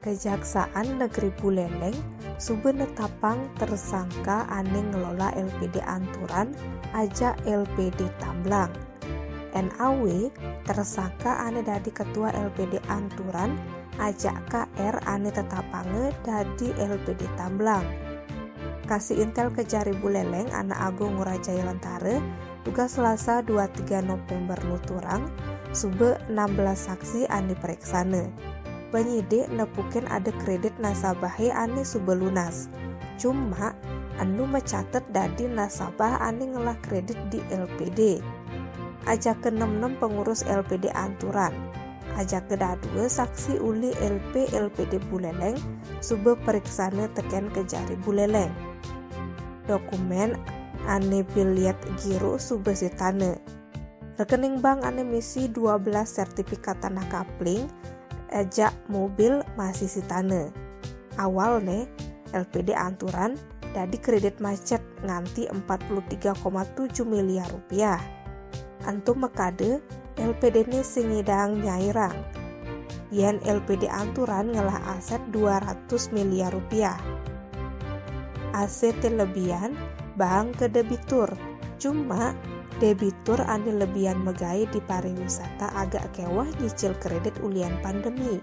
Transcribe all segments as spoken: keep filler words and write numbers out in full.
Kejaksaan Negeri Buleleng suba netapang tersangka ane ngelola L P D Anturan ajak L P D Tamblang. N A W, tersangka ane dadi ketua L P D Anturan, ajak K R ane tetapanga dadi L P D Tamblang. Kasih intel ke jari Buleleng Anak Agung Ngurah Jaya Lentara, tugas Selasa dua tiga November nuturang, suba enam belas saksi ane dipereksana. Penyidik nepukin ada kredit nasabahe ane suba lunas. Cuma, enu macatet dadi nasabah ane ngelah kredit di L P D. Ajaka nem-nem pengurus L P D Anturan. Ajaka dadua saksi uli L P L P D Buleleng suba pereksana teken ke jari Buleleng. Dokumen ane biliet giro suba sitana. Rekening bank ane misi dua belas sertifikat tanah kapling, ajak mobil masih sitana. Awalne, L P D Anturan dadi kredit macet nganti empat puluh tiga koma tujuh miliar rupiah. Ento makada, L P D-ne sing nyidang nyairang yen L P D Anturan ngelah aset dua ratus miliar rupiah. Asete lebihan baang ke debitur. Cuma, debitur ane lebihan magae di pariwisata agak keweh nyicil kredit ulian pandemi.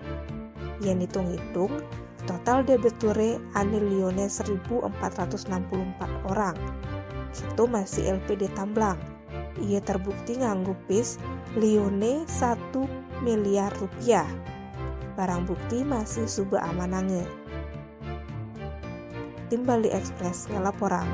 Yen itung-itung, total debiture ane lione seribu empat ratus enam puluh empat orang. Keto masih L P D Tamblang. Ia terbukti nganggo bis lione satu miliar rupiah. Barang bukti masih suba amananga. Tim Bali Express ngelaporang.